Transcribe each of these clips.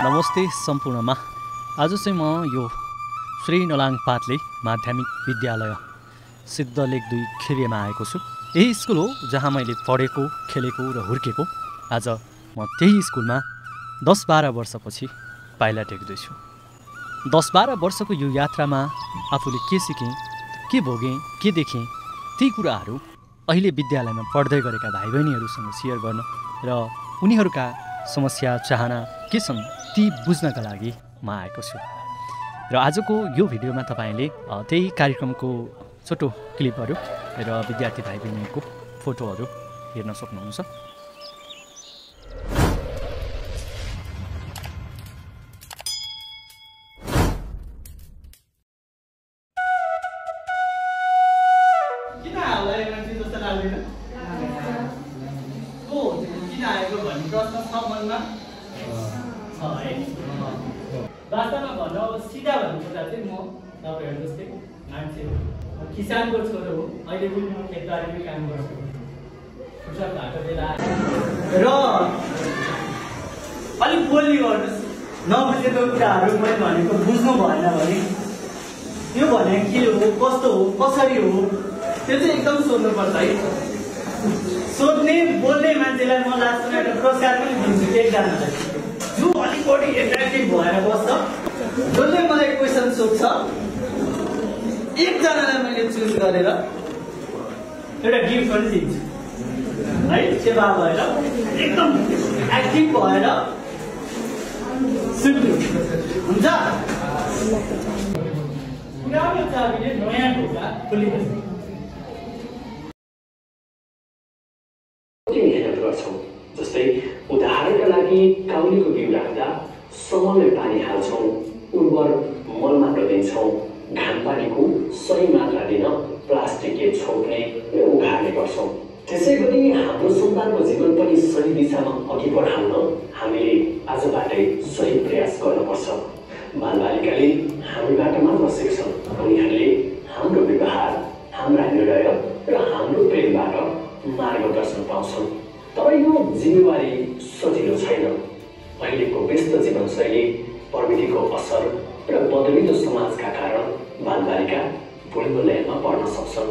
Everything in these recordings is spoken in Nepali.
नमस्ते सम्पूर्णमा। आज चाहिँ म यो श्री नलाङ पाटले माध्यमिक विद्यालय सिद्धलेख 2 खिरियामा आएको छु। यही स्कुल हो जहाँ मैले पढेको, खेलेको र हुर्केको। आज म त्यही स्कुलमा 10-12 वर्षपछि पाइला टेक्दैछु। 10-12 वर्षको यो यात्रामा आफूले के सिकेँ, के भोगेँ, के देखेँ, ती कुराहरू अहिले विद्यालयमा पढ्दै गरेका भाइ बहिनीहरूसँग सेयर गर्न र उनीहरूका समस्या चाहना के छन् ती बुझ्नका लागि म आएको छु। र आजको यो भिडियोमा तपाईँले त्यही कार्यक्रमको छोटो क्लिपहरू र विद्यार्थी भाइ बहिनीको फोटोहरू हेर्न सक्नुहुन्छ। वास्तवमा भन्नु अब सिधा भन्नुपर्दा चाहिँ म तपाईँहरू जस्तै मान्छे हो, किसानको छोरो हो। अहिले पनि म खेतबारीमै काम गर्छु, फुर्सद भएको बेला र अलिक बोल्ने गर्नुहोस्। नबुझेको कुराहरू मैले भनेको बुझ्नु भएन भने यो भने के हो, कस्तो हो, कसरी हो, त्यो चाहिँ एकदम सोध्नुपर्छ है। सोध्ने बोल्ने मान्छेलाई म लास्टमा एउटा पुरस्कार पनि दिन्छु एकजनालाई, जो अलिक बढी एट्र्याक्टिभ भएर बस्छ, जसले मलाई क्वेसन सोध्छ। एकजनालाई मैले चुज गरेर एउटा गिफ्ट पनि दिन्छु है। सेवा भएर एकदम एक्टिभ भएर सुन्नु हुन्छ। पुरानो चाबीले नयाँ ढोका खोलिन्छ। जस्तै उदाहरणका लागि काउलीको बिउ राख्दा समयमै पानी हाल्छौँ, उर्वर मल मात्र दिन्छौँ, घाम पानीको सही मात्रा दिन प्लास्टिकले छोप्ने र उघार्ने गर्छौँ। त्यसै गरी हाम्रो सन्तानको जीवन पनि सही दिशामा अघि बढाउन हामीले आजबाटै सही प्रयास गर्नुपर्छ। बालबालिकाले हामीबाट मात्र सिक्छन्, उनीहरूले हाम्रो व्यवहार, हाम्रा निर्णय र हाम्रो प्रेमबाट मार्गदर्शन पाउँछन्। तर यो जिम्मेवारी सजिलो छैन। अहिलेको व्यस्त जीवनशैली, प्रविधिको असर र बदलिँदो समाजका कारण बालबालिका बुढ्दो लयमा पर्न सक्छन्।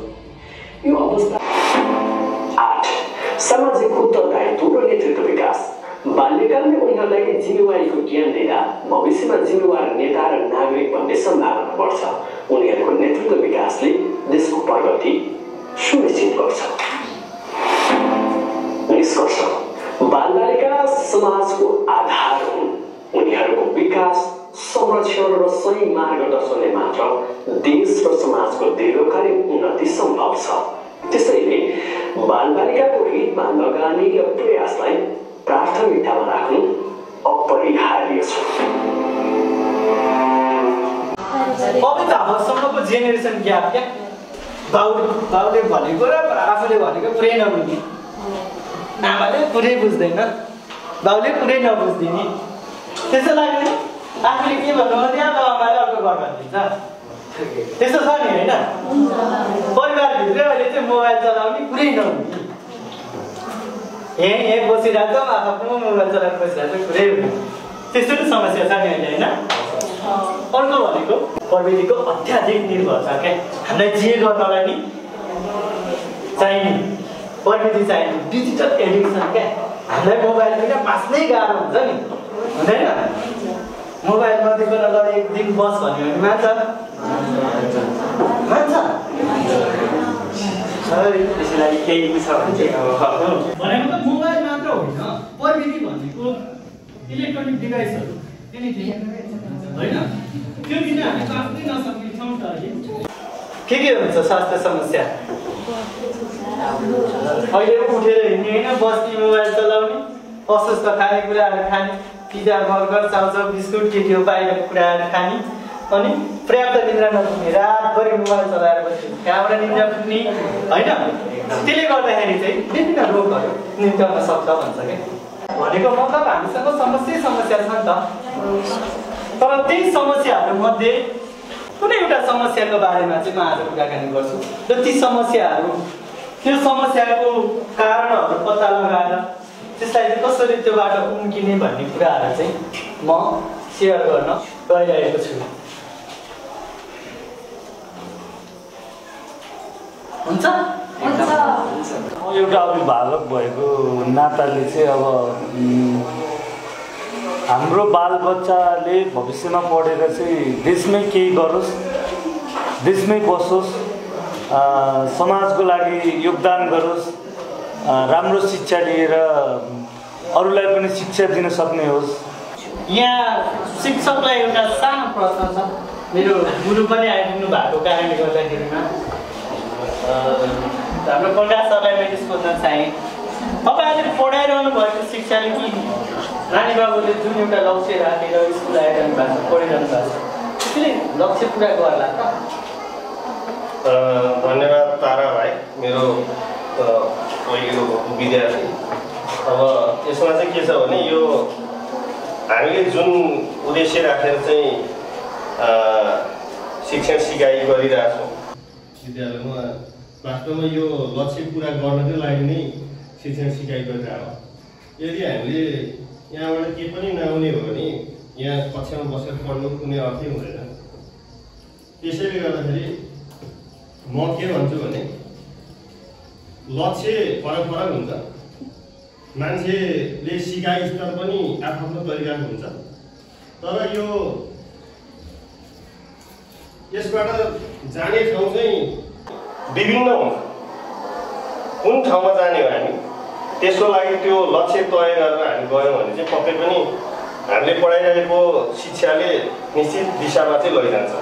यो अवस्था 8 सामाजिक उत्तरदायित्व र नेतृत्व विकास। बाल्यकालमै उनीहरूलाई जिम्मेवारीको ज्ञान दिँदा भविष्यमा जिम्मेवार नेता र नागरिक बन्ने सम्भावना बढ्छ। उनीहरूको नेतृत्व विकासले देशको प्रगति सुनिश्चित गर्छ। निष्कर्ष, बालबालिका समाजको आधार हुन्। उनीहरूको विकास, संरक्षण र सही मार्गदर्शनले मात्र देश र समाजको दीर्घकालीन उन्नति सम्भव छ। त्यसैले बालबालिकाको हितमा लगानी प्रयासलाई प्राथमिकतामा राख्नु अपरिहार्य छ। अबसम्मको जेनेरेसन ग्याप क्या, बाउले भनेको र आफूले भनेको पुरै नबुझ्ने, आमाले पुरै बुझ्दैन, बाउले पुरै नबुझ्दिने। त्यसो लाग्यो आफूले के भन्नु त्यहाँ बाबाले अर्को घर भनिदिन्छ। त्यस्तो छ नि होइन? परिवारभित्रै अहिले चाहिँ मोबाइल चलाउने पुरै नहुने, यहाँ बसिरहेको आफ्नो मोबाइल चलाएर बसिरहेको पुरै हुने, त्यस्तो नै समस्या छ नि अहिले होइन? अर्को भनेको प्रविधिको अत्याधिक निर्भर छ क्या। हामीलाई जे गर्नलाई नि चाहिने प्रविधि चाहिने, डिजिटल एडिक्सन क्या। हामीलाई मोबाइल बिना बाँच्नै गाह्रो हुन्छ नि, हुँदैन? मोबाइल नदेखिकन ल एक दिन बस भन्यो भने मान्छ त्यसलाई केही छ भनेको त मोबाइल मात्र होइन, प्रविधि भनेको इलेक्ट्रोनिक डिभाइसहरू एनिथिङ होइन? त्यो बिना हामी बाँच्नै नसक्नेछौँ। त के हुन्छ स्वास्थ्य समस्या? अहिले उठेर हिँड्ने होइन, बस्ने, मोबाइल चलाउने, अस्वस्थ खानेकुराहरू खाने, पिज्जा, बर्गर, चाउचाउ, बिस्कुट, के के बाहिरको कुराहरू खाने, अनि पर्याप्त निद्रा नपुग्ने, रातभरि मोबाइल चलाएर बस्ने, कहाँबाट निद्रा पुग्ने होइन? त्यसले गर्दाखेरि चाहिँ विभिन्न रोगहरू निम्त्याउन सक्छ भन्छ क्या। भनेको मतलब हामीसँग समस्या छ नि त। तर त्यही समस्याहरूमध्ये कुनै एउटा समस्याको बारेमा चाहिँ म आज कुराकानी गर्छु र ती समस्याहरू, त्यो समस्याको कारणहरू पत्ता लगाएर त्यसलाई चाहिँ कसरी त्यो बाटो उम्किने भन्ने कुराहरू चाहिँ म सेयर गर्न गइरहेको छु। हुन्छ म एउटा अभिभावक भएको नाताले चाहिँ अब हाम्रो बालबच्चाले भविष्यमा पढेर चाहिँ देशमै केही गरोस्, देशमै बसोस्, समाजको लागि योगदान गरोस्, राम्रो शिक्षा लिएर अरूलाई पनि शिक्षा दिन सक्ने होस्। यहाँ शिक्षकलाई एउटा सानो प्रश्न छ। मेरो गुरु पनि आइपुग्नु भएको कारणले गर्दाखेरिमा हाम्रो प्रकाश सरलाई मैले सोध्न चाहेँ, तपाईँहरूले पढाइरहनु भएको शिक्षाले कि रानी बाबुले जुन एउटा लक्ष्य राखेर स्कुल आइरहनु भएको छ, पढिरहनु भएको छ, त्यसले लक्ष्य पुरा गर्ला त? धन्यवाद तारा भाइ, मेरो पहिलो विद्यार्थी। अब यसमा चाहिँ के छ भने यो हामीले जुन उद्देश्य राखेर चाहिँ शिक्षण सिकाइ गरिरहेछौँ विद्यालयमा, वास्तवमा यो लक्ष्य पुरा गर्नकै लागि नै शिक्षण सिकाइ गरिरहेको। यदि हामीले यहाँबाट केही पनि नआउने हो भने यहाँ कक्षामा बसेर पढ्नु कुनै अर्थै हुँदैन। त्यसैले गर्दाखेरि म के भन्छु भने लक्ष्य फरक फरक हुन्छ, मान्छेले सिकाइ स्तर पनि आफ्नो तरिकाको हुन्छ, तर यो यसबाट जाने ठाउँ चाहिँ विभिन्न हुन्छ। कुन ठाउँमा जाने हो हामी, त्यसको लागि त्यो लक्ष्य तय गरेर हामी गयौँ भने चाहिँ पक्कै पनि हामीले पढाइरहेको शिक्षाले निश्चित दिशामा चाहिँ लैजान्छ।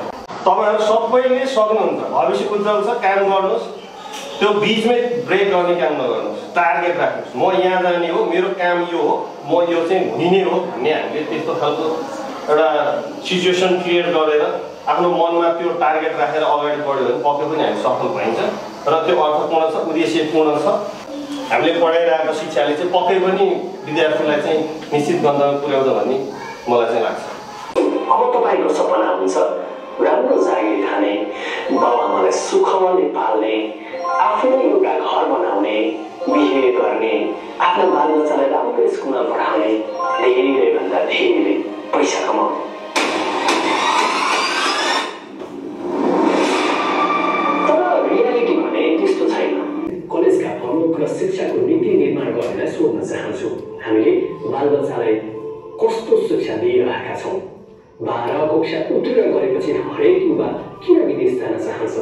तपाईँहरू सबैले सक्नुहुन्छ, भविष्य उज्जवल छ, काम गर्नुहोस्, त्यो बिचमै ब्रेक गर्ने काम नगर्नुहोस्, टार्गेट राख्नुहोस्। म यहाँ जाने हो, मेरो काम यो हो, म यो चाहिँ हुने नै हो भन्ने हामीले त्यस्तो खालको एउटा सिचुएसन क्रिएट गरेर आफ्नो मनमा त्यो टार्गेट राखेर अगाडि बढ्यो भने पक्कै पनि हामी सफल भइन्छ र त्यो अर्थपूर्ण छ, उद्देश्यपूर्ण छ। हामीले पढाइरहेको शिक्षाले चाहिँ पक्कै पनि विद्यार्थीलाई चाहिँ निश्चित गन्तव्यमा पुर्याउँछ भन्ने मलाई चाहिँ लाग्छ। अब तपाईँको सपना हुन्छ राम्रो जागिर खाने, बाबुआमालाई सुखले पाल्ने, आफूले एउटा घर बनाउने, बिहे गर्ने, आफ्ना बालबच्चालाई राम्रो स्कुलमा पढाउने, धेरैभन्दा धेरै पैसा कमाउने। तर रियालिटी भने त्यस्तो छैन। कलेजका प्रमुख र शिक्षाको नीति निर्माण गर्नेलाई सोध्न चाहन्छु, हामीले बालबच्चालाई कस्तो शिक्षा दिइरहेका छौँ? 12 कक्षा उत्तीर्ण गरेपछि हरेक युवा किन विदेश जान चाहन्छ?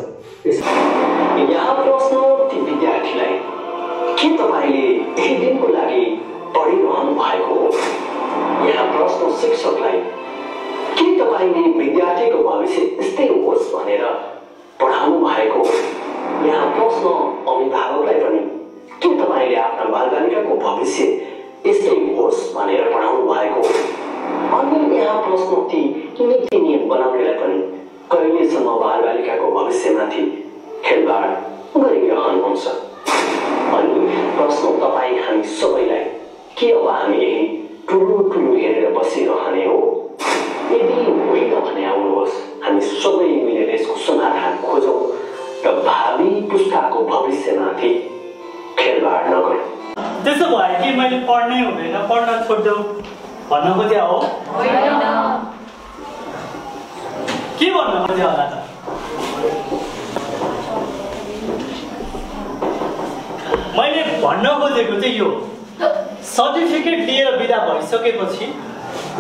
यहाँ प्रश्न ती विद्यार्थीलाई, के तपाईँले यही दिनको लागि पढिरहनु भएको हो? यहाँ प्रश्न शिक्षकलाई, के तपाईँले विद्यार्थीको भविष्य यस्तै होस् भनेर पढाउनु भएको हो? यहाँ प्रश्न अभिभावकलाई पनि, के तपाईँले आफ्ना बालबालिकाको भविष्य यस्तै होस् भनेर पढाउनु भएको हो? अनि यहाँ प्रश्न ती नीति नियम बनाउनेलाई पनि, कहिलेसम्म बालबालिकाको भविष्यमाथि खेलबाड गरिरहनुहुन्छ? अनि प्रश्न तपाईँ हामी सबैलाई, के अब हामी यही ठुलो हेरेर बसिरहने हो? यदि होइन भने आउनुहोस्, हामी सबै मिलेर यसको समाधान खोजौँ र भावी पुस्ताको भविष्यमाथि खेलबाड नगरौँ। त्यसो भयो कि मैले पढ्नै हुँदैन, पढ्न छोड्देऊ भन्न खोजे हो? के भन्न खोजे होला त? मैले भन्न खोजेको चाहिँ यो, सर्टिफिकेट लिएर बिदा भइसकेपछि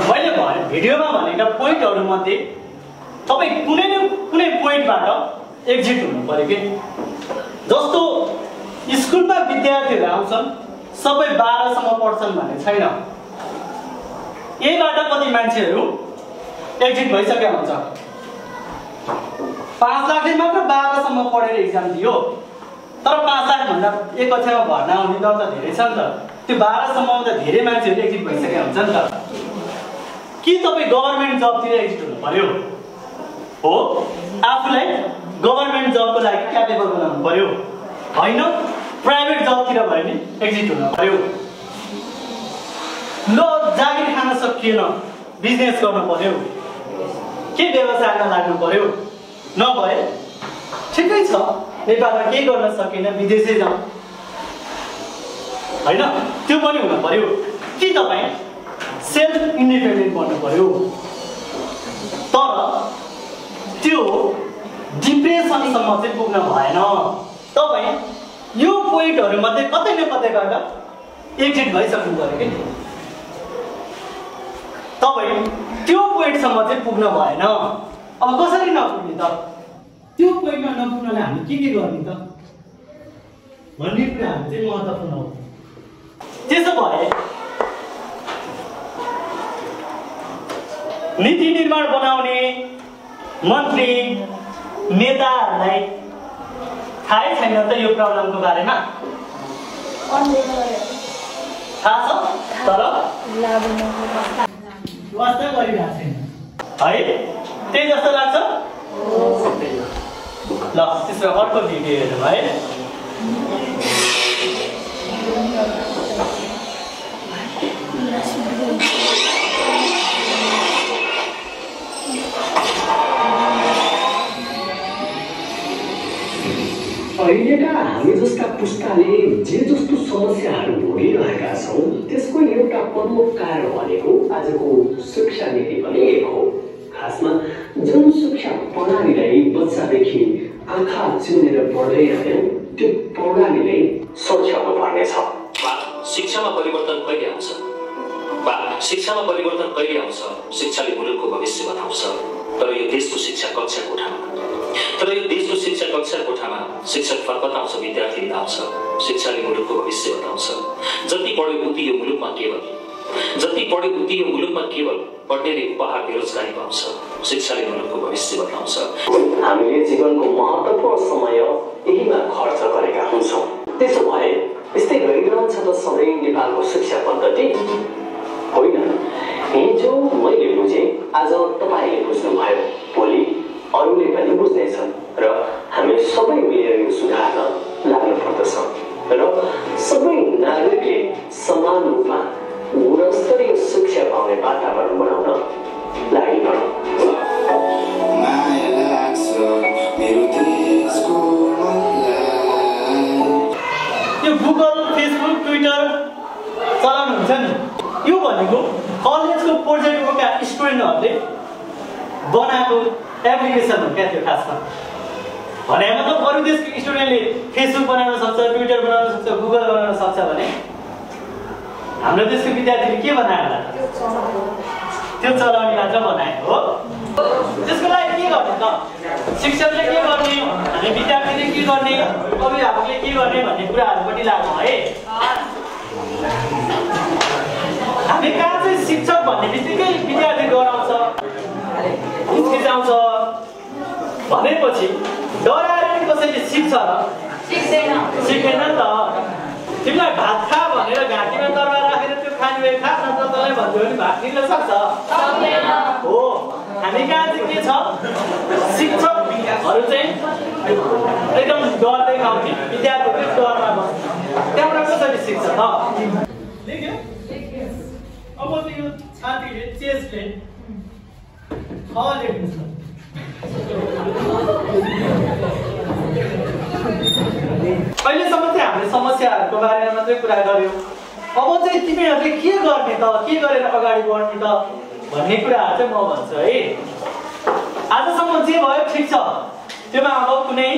मैले भिडियोमा भनेका पोइन्टहरूमध्ये तपाईँ कुनै न कुनै पोइन्टबाट एक्जिट हुनु पऱ्यो कि। जस्तो स्कुलमा विद्यार्थीहरू आउँछन्, सबै 12सम्म पढ्छन् भन्ने छैन। यहीबाट कति मान्छेहरू एक्जिट भइसकेका हुन्छ। 5 लाखले मात्र 12सम्म पढेर इक्जाम दियो, तर 5 लाखभन्दा एक कक्षामा भर्ना हुने दर त धेरै छ नि त। त्यो 12सम्म त धेरै मान्छेहरू एक्जिट भइसकेका हुन्छ नि त। कि तपाईँ गभर्मेन्ट जबतिर एक्जिट हुनु पर्यो हो? आफूलाई गभर्मेन्ट जबको लागि क्यापेबल बनाउनु पर्यो, होइन प्राइभेट जबतिर भयो नि एक्जिट हुनु पर्यो। ल जागिर खान सकिएन, बिजनेस गर्नु पर्यो, के व्यवसायमा लाग्नु पर्यो, नभए ठिकै छ नेपालमा केही गर्न सकिन, विदेशै जाउँ। होइन त्यो पनि हुन पर्यो कि तपाईँ सेल्फ इन्डिपेन्डेन्ट बन्नु पर्यो तर त्यो डिप्रेसनसम्म चाहिँ पुग्न भएन तपाईँ यो पोइन्टहरूमध्ये कतै न कतैबाट एक्जिट भइसक्नु पर्यो कि तपाईँ त्यो पोइन्टसम्म चाहिँ पुग्न भएन अब कसरी नपुग्ने त त्यो पोइन्टमा नपुग्नलाई हामी के गर्ने त भन्ने कुराहरू चाहिँ महत्त्वपूर्ण हो त्यसो भए नीति निर्माण बनाउने मन्त्री नेताहरूलाई थाहै छैन त यो प्रब्लमको बारेमा थाहा छ तर वास्ता गरिरहेको छैन है त्यही जस्तो लाग्छ ल त्यसो अर्को भिडियो हेरौँ है अहिलेका हामी जस्ता पुस्ताले जे जस्तो समस्याहरू भोगिरहेका छौँ त्यसको एउटा प्रमुख कारण भनेको आजको शिक्षा नीति पनि एक हो खासमा जुन शिक्षा प्रणालीलाई बच्चादेखि आँखा चिनेर पढ्दै आयौँ त्यो प्रणालीले सच्याउनु पर्नेछ शिक्षामा परिवर्तन कहिले आउँछ शिक्षामा परिवर्तन कहिले आउँछ शिक्षाले मुलुकको भविष्य बताउँछ तर यो देशको शिक्षा कक्षा कोठामा शिक्षक फर्कत आउँछ विद्यार्थी आउँछ शिक्षाले मुलुकको भविष्य बताउँछ जति पढ्यो उति यो मुलुकमा केवल पढ्नेले उपहार बेरोजगारी पाउँछ शिक्षाले मुलुकको भविष्य बताउँछ हामीले जीवनको महत्त्वपूर्ण समय यहीमा खर्च गरेका हुन्छौँ त्यसो भए यस्तै रहिरहन्छ त सधैँ नेपालको शिक्षा पद्धति होइन हिजो मैले बुझेँ आज तपाईँले बुझ्नुभयो भोलि अरूले पनि बुझ्नेछन् र हामी सबै मिलेर यो सुधार्न लाग्नुपर्दछ र सबै नागरिकले समान रूपमा गुणस्तरीय शिक्षा पाउने वातावरण बनाउन लागि परौँ यो गुगल फेसबुक ट्विटर चलाउनु हुन्छ नि यो भनेको कलेजको प्रोजेक्टका स्टुडेन्टहरूले बनाएको एप्लिकेसन हो क्या त्यो खासमा भने मतलब अरू देशको स्टुडेन्टले फेसबुक बनाउन सक्छ ट्विटर बनाउन सक्छ गुगल बनाउन सक्छ भने हाम्रो देशको विद्यार्थीले के बनाएर त्यो चलाउने मात्र बनाएको हो त्यसको लागि के गर्ने त शिक्षकले के गर्ने हामी विद्यार्थीले के गर्ने अभिभावकले के गर्ने भन्ने कुराहरू पनि लाग्छ है हामी कहाँ चाहिँ शिक्षक भन्ने बित्तिकै विद्यार्थी डराउँछ हिचकिचाउँछ भनेपछि डराएर नि कसैले सिक्छ र सिक्दैन नि त तिमीलाई भात खा भनेर घाँटीमा दरबार राखेर त्यो खाने भए खा नत्र तँलाई भन्यो भने भात दिन सक्छ हो हामी कहाँ चाहिँ के छ शिक्षकहरू चाहिँ एकदम डरदै खाउने विद्यार्थीहरू डरमा बस्छ त्यहाँबाट कसरी सिक्छ त लेख्यो अब चाहिँ यो छातीले चेस्टले लेख्नु छ अहिलेसम्म चाहिँ हामीले समस्याहरूको बारेमा मात्रै कुरा गर्यौँ अब चाहिँ तिमीहरूले के गर्ने त के गरेर अगाडि बढ्ने त भन्ने कुराहरू चाहिँ म भन्छु है आजसम्म जे भयो ठिक छ त्योमा अब कुनै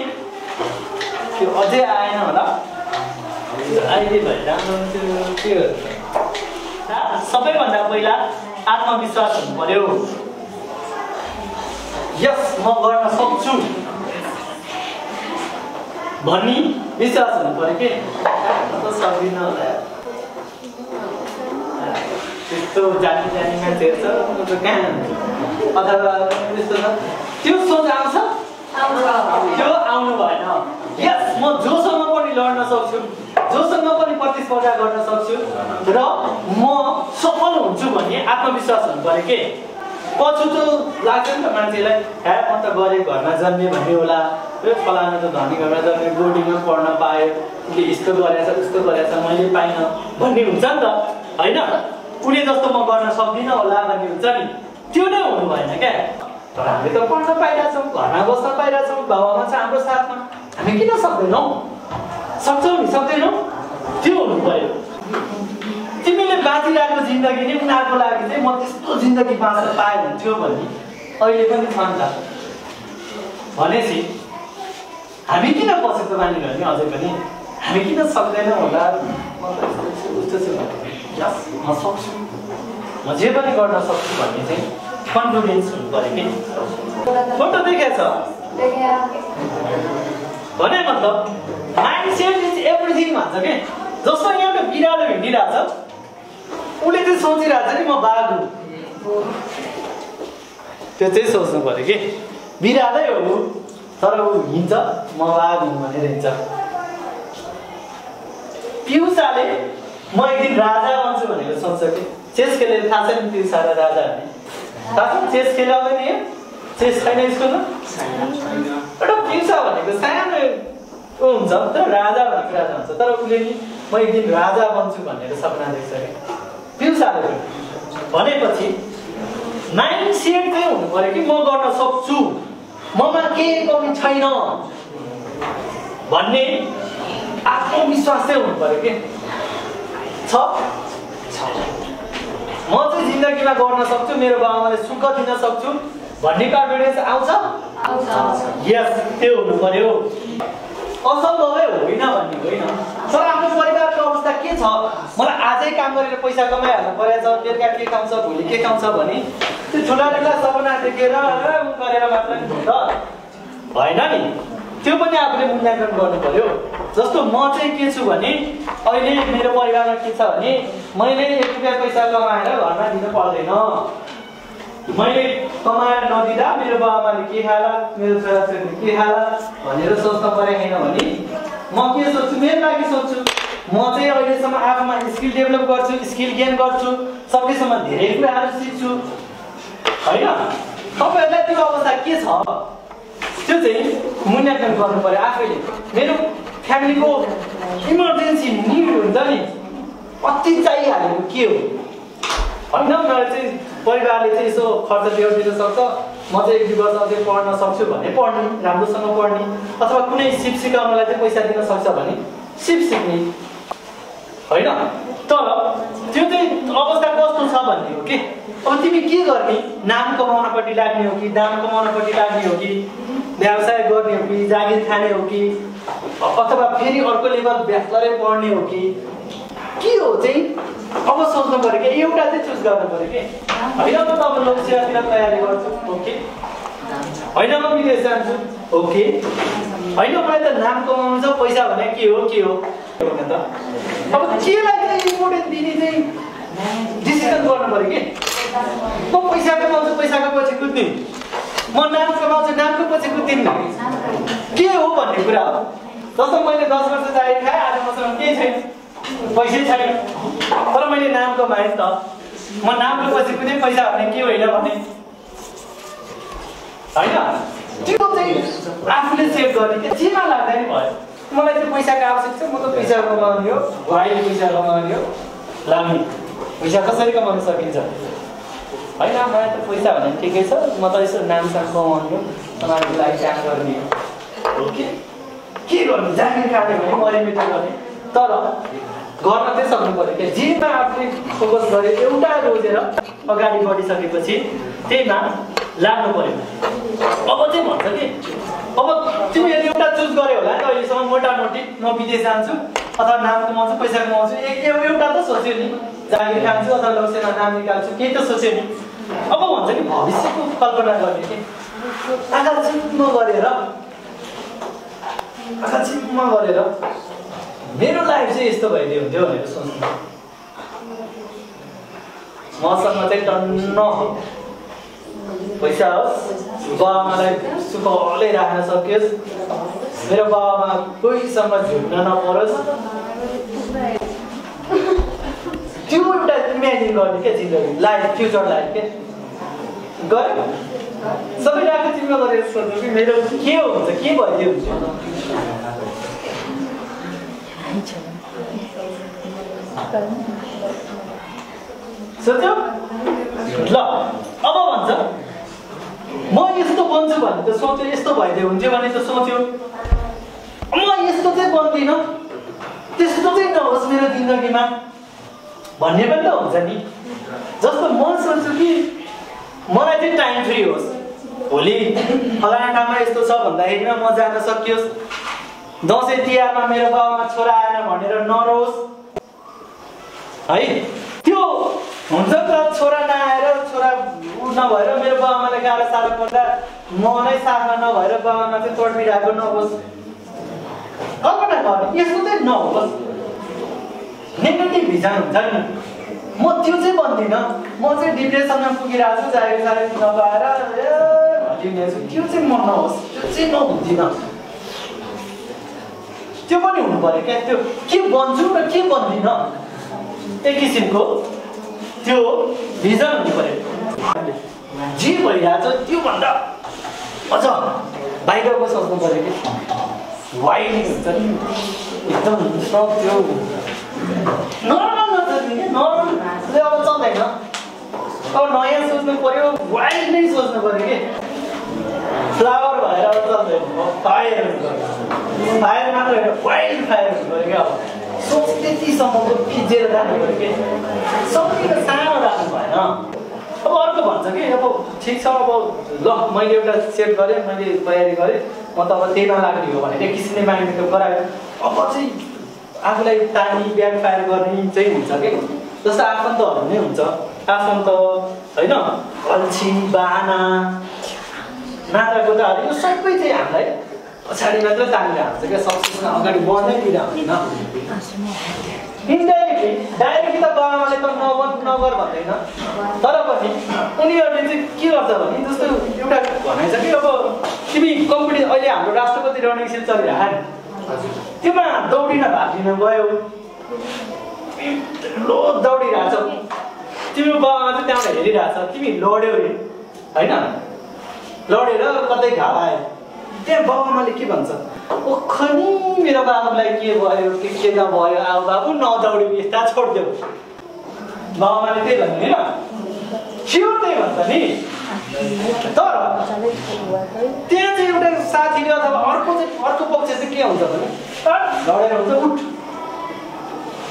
त्यो अझै आएन होला अहिले भए राम्रो त्यो सबैभन्दा पहिला आत्मविश्वास हुनु पर्यो यस म गर्न सक्छु भन्ने विश्वास हुनु पर्यो कि सक्दिनँ होला त्यस्तो जानी मान्छेहरू छ कहाँ अथवा त्यस्तो छ त्यो सोच आउँछ त्यो आउनु भएन यस म जोसँग पनि लड्न सक्छु जोसँग पनि प्रतिस्पर्धा गर्न सक्छु र म सफल हुन्छु भन्ने आत्मविश्वास हुनु पर्यो के पछुतो लाग्छ नि त मान्छेलाई म त गरिब घरमा जन्मे भन्ने होला फलाना त धनी घरमा जन्मे बोर्डिङमा पढ्न पायो उसले यस्तो गरेछ उस्तो गरेछ मैले पाइनँ भन्ने हुन्छ नि त होइन उसले जस्तो म गर्न सक्दिनँ होला भन्ने हुन्छ नि त्यो नै हुनु भएन क्या तर हामीले त पढ्न पाइरहेछौँ घरमा बस्न पाइरहेछौँ बाबामा छ हाम्रो साथमा हामी किन सक्दैनौँ सक्छौँ नि सक्दैनौँ त्यो हुनु पर्यो बाँचिरहेको जिन्दगी नै उनीहरूको लागि चाहिँ म त्यस्तो जिन्दगी बाँच्न पाएँ हुन्थ्यो भन्ने अहिले पनि छ नि त। भनेपछि हामी किन पछुतो मानिरहने अझै पनि? हामी किन सक्दैनौँ होला? म त उस्तो छु यस म सक्छु, म जे पनि गर्न सक्छु भन्ने चाहिँ कन्फिडेन्स हुनु पऱ्यो कि। फोटो देखेछ भने मतलब माइन्डसेट इज एभ्रिथिङ भन्छ कि। जस्तो एउटा बिरालो हिँडिरहेछ, उसले चाहिँ सोचिरहेछ कि म बाघ हुँ, त्यो चाहिँ सोच्नु पऱ्यो कि। बिरालै हो ऊ, तर ऊ हिँड्छ म बाघ हुँ भनेर हिँड्छ। पिउसाले म एक दिन राजा बन्छु भनेर सोच्छ कि। चेस खेलेर थाहा छ नि पिउसालाई राजा भन्ने? थाहा छ? चेस खेल्दा पनि चेस छैन स्कुलमा? एउटा पिउसा भनेको सानो ऊ हुन्छ, तर राजा भनेको राजा हुन्छ। तर उसले नि म एक दिन राजा बन्छु भनेर सपना देख्छ कि पिउसाले। भनेपछि माइन्ड सेट चाहिँ हुनु पऱ्यो कि म गर्न सक्छु, ममा केही कमी छैन भन्ने आत्मविश्वास चाहिँ हुनु पऱ्यो कि। छ म चाहिँ जिन्दगीमा गर्न सक्छु, मेरो बाबामाले सुख दिन सक्छु भन्ने कन्फिडेन्स आउँछ? यस, त्यो हुनु पर्यो। असम्भवै होइन भन्ने होइन, तर आफ्नो परिवारको अवस्था के छ? मलाई आजै काम गरेर पैसा कमाइहाल्नु परेछ, बेलुका के खाउँछ, भोलि के खाउँछ भने त्यो ठुला ठुला सपना देखेर गरेर मात्र त भएन नि। त्यो पनि आफूले मूल्याङ्कन गर्नु पर्यो। जस्तो म चाहिँ के छु भने अहिले मेरो परिवारमा के छ भने मैले 1 रुपियाँ पैसा कमाएर घरमा दिन पर्दैन। मैले कमाएर नदिँदा मेरो बाबामाले के खाला, मेरो छोराछोरीले के खाला भनेर सोच्न परेको छैन भने म के सोच्छु, मेरो लागि सोच्छु। म चाहिँ अहिलेसम्म आफूमा स्किल डेभलप गर्छु, स्किल गेन गर्छु, सकेसम्म धेरै कुराहरू सिक्छु होइन। तपाईँहरूलाई त्यो अवस्था के छ त्यो चाहिँ मूल्याङ्कन गर्नु पर्यो आफैले। मेरो फ्यामिलीको इमर्जेन्सी निड हुन्छ नि, कति चाहिहालेको के हो होइन। मलाई चाहिँ परिवारले चाहिँ यसो खर्च दिन सक्छ, म चाहिँ 1-2 वर्ष अझै पढ्न सक्छु भने पढ्ने, राम्रोसँग पढ्ने, अथवा कुनै सिप सिकाउनलाई चाहिँ पैसा दिन सक्छ भने सिप सिक्ने होइन। तर त्यो चाहिँ अवस्था कस्तो छ भन्ने हो कि। अब तिमी के गर्ने? नाम कमाउनपट्टि लाग्ने हो कि, दाम कमाउनपट्टि लाग्ने हो कि, व्यवसाय गर्ने हो कि, जागिर खाने हो कि, अथवा फेरि अर्को लेभल ब्याचलरै पढ्ने हो कि के हो चाहिँ अब सोच्नु पऱ्यो कि। एउटा चाहिँ चुज गर्नु पऱ्यो कि। होइन म त अब लोकसेवातिर तयारी गर्छु, ओके। होइन म विदेश जान्छु, ओके। होइन मलाई त नाम कमाउनु छ, पैसा भने के हो त। अब केलाई चाहिँ इम्पोर्टेन्ट दिने चाहिँ डिसिजन गर्नु पऱ्यो कि। म पैसा कमाउँछु, पैसाको पछि कुद्ने, म नाम कमाउँछु, नामको पछि कुद्दिनँ के हो भन्ने कुरा हो। जस्तो मैले 10 वर्ष जागिर खाएँ, आज मसँग केही छैन, पैसै छैन, तर मैले नाम कमाएँ त। म नामको पछि कुनै पैसा भने के होइन भने होइन। त्यो चाहिँ आफूले सेभ गर्ने कि जेमा लाग्दा नि भयो। मलाई चाहिँ पैसाको आवश्यक छ, म त पैसा कमाउने हो, भाइले पैसा कमाउने हो, लाग्ने पैसा कसरी कमाउन सकिन्छ होइन। मलाई त पैसा भने ठिकै छ, म त यसो नामसँग कमाउने हो, समाजको लागि काम गर्ने हो के गर्नु, जागिर खाने भने मरिमेट गर्ने। तर गर्न चाहिँ सक्नु पऱ्यो क्या। जेमा आफूले फोकस गरे, एउटा रोजेर अगाडि बढिसकेपछि त्यहीमा लाग्नु पऱ्यो। अब चाहिँ भन्छ कि अब तिमीले एउटा चुज गर्यो होला नि त अहिलेसम्म, मोटामोटी म विदेश जान्छु अथवा नाम कमाउँछु, पैसा कमाउँछु, एउटा त सोच्यो नि, जागिर खान्छु अथवा लोकसेवा नाम निकाल्छु, केही त सोच्यो नि। अब भन्छ कि भविष्यको कल्पना गर्ने कि आँखा चिम्म गरेर मेरो लाइफ चाहिँ यस्तो भइदियो हुन्थ्यो भनेर सोच्नु। मसँग चाहिँ टन्न पैसा होस्, बाबामालाई सुखले राख्न सकियोस्, मेरो बाबामा कोहीसँग झुक्न नपरोस्, त्यो एउटा इमेजिन गर्ने क्या जिन्दगी, लाइफ, फ्युचर लाइफ के गऱ्यो। सबै आँखा चिम्म गरेर सोध्नु कि मेरो के हुन्छ, के भइदियो हुन्छ। सोच्यो ल। अब भन्छ म यस्तो बन्छु भने त सोच्यो, यस्तो भइदियो हुन्थ्यो भने त सोच्यो, म यस्तो चाहिँ बन्दिनँ, त्यस्तो चाहिँ नहोस् मेरो जिन्दगीमा भन्ने पनि त हुन्छ नि। जस्तो म सोच्छु कि मलाई चाहिँ टाइम फ्री होस्, भोलि फलाना ठाउँमा यस्तो छ भन्दाखेरिमा म जान सकियोस्, दसैँ तिहारमा मेरो बाबामा छोरा आएन भनेर नरोस् है। त्यो हुन्छ त, छोरा नआएर छोरा नभएर मेरो बाबामाले गाह्रो साह्रो पर्दा म नै साथमा नभएर बाबामा चाहिँ तडपिरहेको नहोस्, कल्पना गर्ने यस्तो चाहिँ नहोस्। नेगेटिभ भिजन हुन्छ नि, म त्यो चाहिँ भन्दिनँ। म चाहिँ डिप्रेसनमा पुगिरहेको छु, चाहेको नपाएर भनिदिनेछु, त्यो चाहिँ म नहोस्, त्यो चाहिँ नहुँदिनँ। त्यो पनि हुनु पऱ्यो क्या, त्यो के बन्छु र के बन्दिनँ एक किसिमको त्यो भिजन हुनु पऱ्यो। जे भइरहेछ त्योभन्दा अझ बाहिरको सोच्नु पऱ्यो कि वाइड हुन्छ नि एकदम सब त्यो नर्मल नसोच्ने क्या, नर्मल अब चल्दैन। अब नयाँ सोच्नु पऱ्यो, वाइड नै सोच्नु पऱ्यो कि फ्लावर भएर अब चल्दैन, फायर फायर मात्र होइन वाइल्ड फायर हुनु पऱ्यो क्या। अब सोच त्यतिसम्मको फिजेर राख्नु पऱ्यो कि सबैको सानो राख्नु भएन। अब अर्को भन्छ कि अब ठिक छ, अब ल मैले एउटा सेट गरेँ, मैले तयारी गरेँ, म त अब त्यहीमा लाग्ने हो भने एक किसिमले माइन्डले गरायो। अब चाहिँ आफूलाई तानी ब्याक फायर गर्ने चाहिँ हुन्छ कि, जस्तो आफन्तहरू नै हुन्छ, आफन्त होइन, अल्छी बाहना नाताको त यो सबै चाहिँ हामीलाई पछाडि मात्र तानेर हाल्छ क्या, सक्सेसमा अगाडि बढ्नै दिँदैन होइन। इन्डाइरेक्टली डाइरेक्टली त बाबामाले त नगर भन्दैन, तर पनि उनीहरूले चाहिँ के गर्छ भने जस्तो एउटा भनाइ छ कि अब तिमी कम्पिटिसन अहिले हाम्रो राष्ट्रपति रनिङ सिल चलिरहेको त्योमा दौडिन भाग लिन गयो, लो दौडिरहेछौ, तिम्रो बाबामा चाहिँ त्यहाँबाट हेरिरहेछ, तिमी लड्यौ अरे होइन, लडेर कतै घाउ आयो, त्यहाँ बाबामाले के भन्छ, ओखनी मेरो बाबुलाई के भयो के नभयो, आऊ बाबु नदौड्यौ यस्ता छोडिदेऊ, बाबामाले त्यही भन्ने होइन, स्योर त्यही भन्छ नि। तर त्यहाँ चाहिँ एउटा साथीले अथवा अर्को पक्ष चाहिँ के हुन्छ भने लडेर हुन्छ, उठ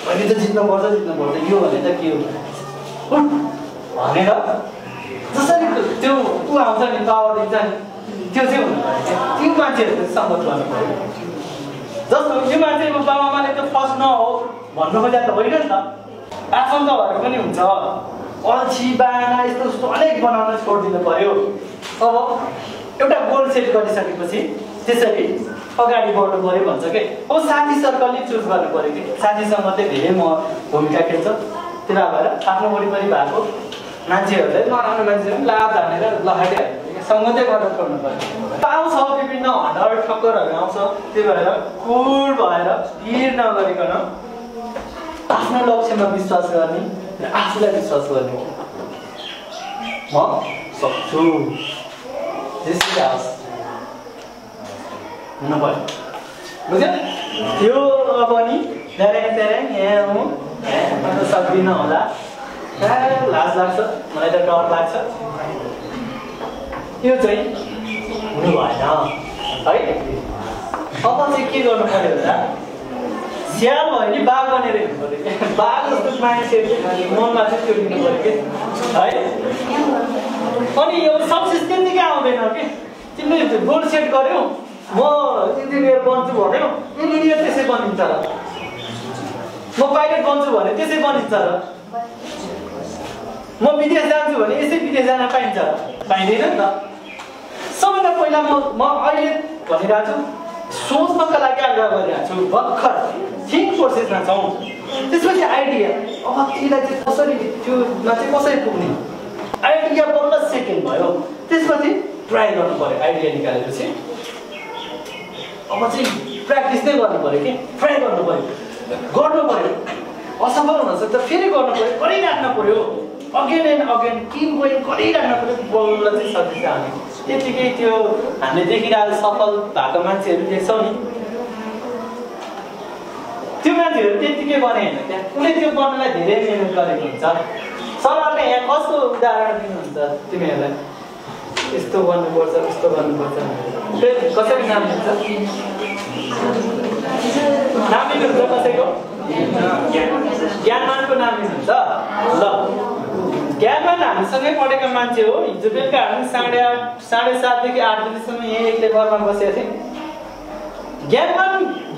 अहिले त जित्नुपर्छ यो भने त के हो उठ भनेर जसरी त्यो ऊ आउँछ नि पावर दिन्छ नि, त्यो चाहिँ हुनु पऱ्यो, त्यो मान्छेहरूले सम्मत गर्नु पऱ्यो। जस्तो यो मान्छेको बाबामाले त फर्स्ट नहो भन्नु खोजेर त होइन नि त, आफन्तहरू पनि हुन्छ, अल्छी बाना यस्तो यस्तो अनेक बनाउन छोडिदिनु पऱ्यो। अब एउटा गोल सेट गरिसकेपछि त्यसरी अगाडि बढ्नु पऱ्यो भन्छ कि। अब साथी सर्कलले चुज गर्नु पऱ्यो कि, साथीसँग चाहिँ धेरै भूमिका खेल्छ, त्यही भएर आफ्नो वरिपरि भएको मान्छेहरूले नराम्रो मान्छेहरू पनि लाभ हानेर लहाटे सङ्गतै गरेर छोड्नु पऱ्यो। आउँछ विभिन्न हन्डर ठक्करहरू आउँछ, त्यही भएर कुल भएर भिड नगरिकन आफ्नो लक्ष्यमा विश्वास गर्ने र आफूलाई विश्वास गर्ने, म सक्छु त्यसरी आओस् हुनु पऱ्यो, बुझ्यो? त्यो अब नि तेरेङ यहाँ म त सक्दिनँ होला, लाज लाग्छ, मलाई त डर लाग्छ, त्यो चाहिँ हुनु भएन है। अब चाहिँ के गर्नु पऱ्यो भन्दा स्याल भयो नि बाघ बनेर हिँड्नु पऱ्यो क्या, बाघ जस्तो मान्छेहरूले मनमा चाहिँ त्यो लिनु पऱ्यो कि है। अनि यो सक्सेस त्यतिकै आउँदैन कि, तिमीले गोल सेट गर्यौ, म इन्जिनियर बन्छु भन्यो, इन्जिनियर त्यसै बनिन्छ र, म पाइलट बन्छु भने त्यसै बनिन्छ र, म विदेश जान्छु भने यसै विदेश जान पाइन्छ र, पाइँदैन नि त। सबैभन्दा पहिला म अहिले भनिरहेको छु, सोच्नका लागि आग्रह गरिरहेको छु, भर्खर थिङ्क प्रोसेसमा छौँ, त्यसपछि आइडिया, अब त्यसलाई चाहिँ कसरी त्योमा चाहिँ कसरी पुग्ने, आइडिया बल्ल सेकेन्ड भयो, त्यसपछि ट्राई गर्नु पऱ्यो, आइडिया निकालेपछि अब चाहिँ प्र्याक्टिस नै गर्नु पऱ्यो कि, ट्राई गर्नु पऱ्यो, असफल हुनसक्छ फेरि गर्नु पऱ्यो, गरिराख्नु पऱ्यो, again and again keep going गरिराख्नु पऱ्यो, बल्ल चाहिँ सक्छ हामी। त्यतिकै त्यो हामीले देखिरहेको सफल भएको मान्छेहरू देख्छौँ नि, त्यो मान्छेहरू त्यतिकै बने होइन क्या, उसले त्यो बन्नलाई धेरै मिहिनेत गरेको हुन्छ। सरहरूले यहाँ कस्तो उदाहरण दिनुहुन्छ तिमीहरूलाई, यस्तो गर्नुपर्छ उस्तो गर्नुपर्छ, कसैको नाम लिन्छ, नाम लिनुहुन्छ कसैको? ज्ञानमानको नाम लिनुहुन्छ ल ज्ञानमान हामीसँगै पढेको मान्छे हो हिजो बेलुका हामी 8:30 7:30 देखि 8 बजीसम्म यही एक्लै घरमा बसेका थियौँ ज्ञानमान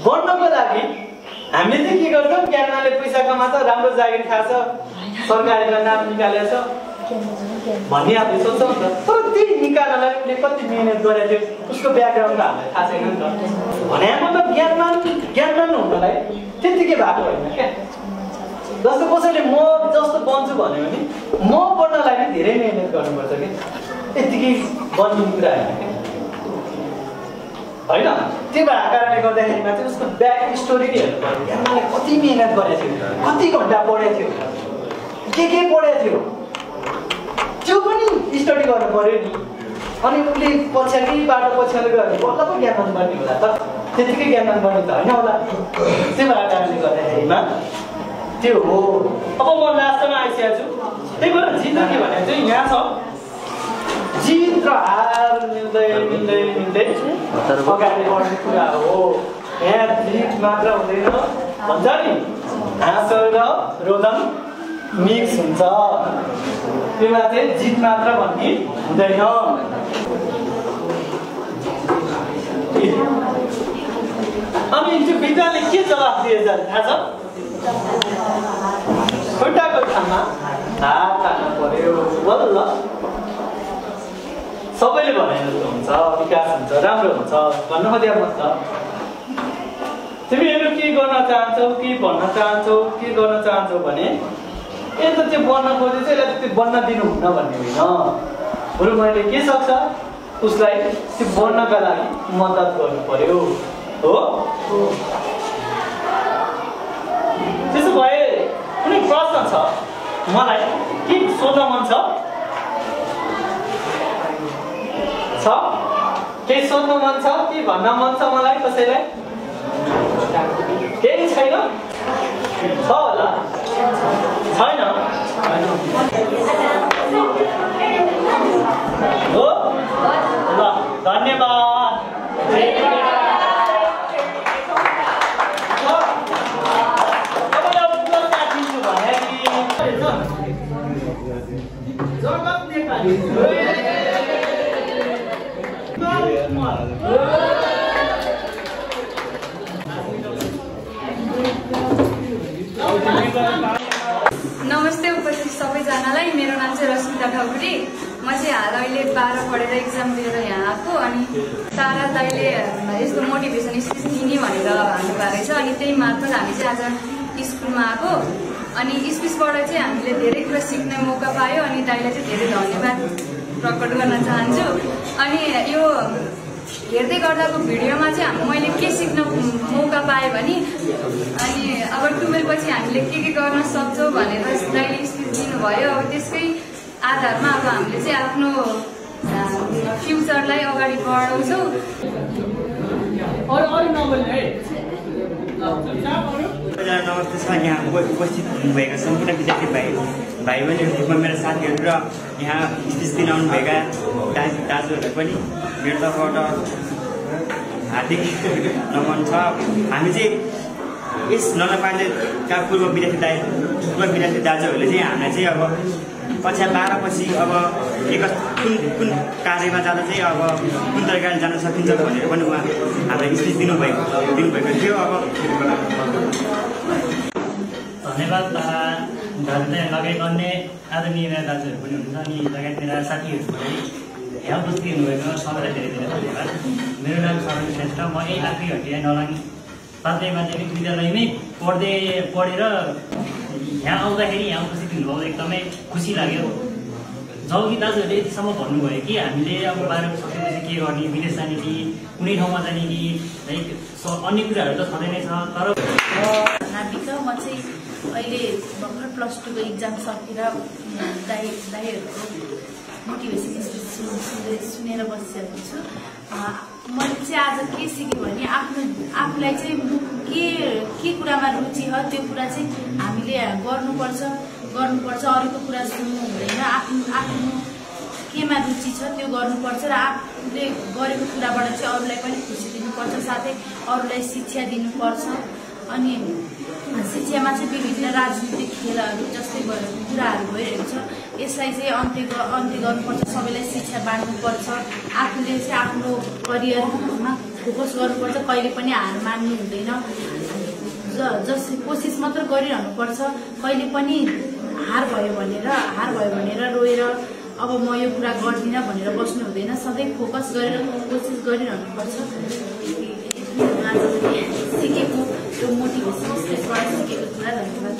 बन्नको लागि हामीले चाहिँ के गर्छौँ ज्ञानमानले पैसा कमान्छ राम्रो जागिर खान्छ सरकारले नाम निकालेको छ भन्ने हामीले सोच्छौँ नि त तर त्यही निकाल्नलाई उसले कति मिहिनेत गरेको थियो उसको ब्याकग्राउन्ड हामीलाई थाहा छैन नि त भने मतलब ज्ञानमान हुनलाई त्यत्तिकै भएको होइन क्या जस्तो कसैले म जस्तो बन्छु भन्यो भने म बन्नलाई पनि धेरै मिहिनेत गर्नुपर्छ क्या यत्तिकै बन्ने कुरा होइन त्यो भएको कारणले गर्दाखेरिमा चाहिँ उसको ब्याक स्टोरी नै हेर्नु पर्यो ज्ञानमानले कति मिहिनेत गरेको थियो कति घन्टा पढेको थियो के पढेको थियो त्यो पनि स्टडी गर्नु पर्यो नि अनि उसले पछाडि बाटो पछाडि गयो भने बल्ल पो ज्ञानमान बन्ने होला त त्यतिकै ज्ञानमान बन्ने त होइन होला त्यो भएको कारणले गर्दाखेरिमा त्यो हो अब म लास्टमा आइसकेको छु त्यही भएर जित के भने चाहिँ यहाँ छ जित र हार मिल्दै अगाडि बढ्ने कुरा हो यहाँ जित मात्र हुँदैन भन्छ नि हाँस र रोदन मिक्स हुन्छ त्यसमा चाहिँ जित मात्र भन्ने हुँदैन अनि त्यो विद्याले के जवाफ दिएछ थाहा छ खुट्टाको ठाउँमा हात हाल्नु पर्यो बल्ल सबैले भने जस्तो हुन्छ विकास हुन्छ राम्रो हुन्छ भन्नु खोजेको मतलब तिमीहरू के गर्न चाहन्छौ के भन्न चाहन्छौ के गर्न चाहन्छौ भने त त्यो बन्न खोजे चाहिँ यसलाई त्यो बन्न दिनु हुन्न भन्ने होइन बरु मैले के सक्छ उसलाई त्यो बन्नका लागि मद्दत गर्नु पर्यो हो त्यसो भए कुनै प्रश्न छ मलाई के सोध्न मन छ केही सोध्नु मन छ के भन्न मन छ मलाई कसैलाई केही छैन छ होला छैन हो ल धन्यवाद नमस्ते उपस्थित सबैजनालाई मेरो नाम चाहिँ रश्मिता ठकुरी म चाहिँ हाल अहिले 12 पढेर एक्जाम दिएर यहाँ आएको अनि तारा दाइले यस्तो मोटिभेसन स्पिच दिने भनेर भन्नुभएको रहेछ अनि त्यही मार्फत हामी चाहिँ आज स्कुलमा आएको अनि स्पिचबाट चाहिँ हामीले धेरै कुरा सिक्ने मौका पायो अनि दाइलाई चाहिँ धेरै धन्यवाद प्रकट गर्न चाहन्छु अनि यो हेर्दै गर्दाको भिडियोमा चाहिँ मैले के सिक्न मौका पाएँ भने अनि अब 12 पछि हामीले के गर्न सक्छौँ भनेर दाइले स्पिच दिनुभयो अब त्यसकै आधारमा अब हामीले चाहिँ आफ्नो फ्युचरलाई अगाडि बढाउँछौँ नमस्ते छ यहाँ उपस्थित हुनुभएका सम्पूर्ण विद्यार्थी भाइ बहिनीहरू मेरा साथीहरू र यहाँ स्पिच दिन आउनुभएका दाजुहरूलाई पनि मेरो तर्फबाट हार्दिक नमन छ हामी चाहिँ यस नगरपालिका पूर्व विद्यार्थी दाजुहरूले चाहिँ हामीलाई चाहिँ अब कक्षा 12 पछि अब कुन कार्यमा जाँदा चाहिँ अब कुन तरिकाले जान सकिन्छ भनेर पनि उहाँ हामीलाई स्पिच दिनुभएको थियो अब धन्यवाद दाजुलाई लगायत अन्य आदरणीय दाजुहरू पनि हुनुहुन्छ अनि लगायत मेरा साथीहरू पनि यहाँ उपस्थित हुनुभएको सबैलाई धेरै धेरै धन्यवाद मेरो नाम शरण श्रेष्ठ म यही आफै हटिया नलाङ पात्रे माध्यमिक विद्यालयमै पढेर यहाँ आउँदाखेरि यहाँ उपस्थित हुनुभयो एकदमै खुसी लाग्यो जबकि दाजुहरूले यतिसम्म भन्नुभयो कि हामीले अब 12 सकेपछि के गर्ने विदेश जाने कि कुनै ठाउँमा जाने कि लाइक अन्य कुराहरू त छँदै नै छ तर नाबिका म चाहिँ अहिले भर्खर +2 को एक्जाम सकेर दाइहरूको मोटिभेसन स्पिच सुनेर बसिसकेको छु मैले चाहिँ आज के सिकेँ भने आफूलाई चाहिँ के कुरामा रुचि हो त्यो कुरा चाहिँ हामीले गर्नुपर्छ अरूको कुरा सुन्नु हुँदैन आफ्नो केमा रुचि छ त्यो गर्नुपर्छ र आफूले गरेको कुराबाट चाहिँ अरूलाई पनि खुसी दिनुपर्छ साथै अरूलाई शिक्षा दिनुपर्छ अनि शिक्षामा चाहिँ विभिन्न राजनीतिक खेलहरू जस्तै कुराहरू भइरहेको छ। यसलाई चाहिँ अन्त्य गर्नुपर्छ, सबैलाई शिक्षा बाँड्नुपर्छ, आफूले चाहिँ आफ्नो करियरमा फोकस गर्नुपर्छ, कहिले पनि हार मान्नु हुँदैन, कोसिस मात्र गरिरहनुपर्छ। कहिले पनि हार भयो भनेर रोएर अब म यो कुरा गर्दिनँ भनेर बस्नु हुँदैन, सधैँ फोकस गरेर कोसिस गरिरहनुपर्छ। आज सिकेको यो मोटिभेसन स्टेजबाट सिकेको कुरा धन्यवाद।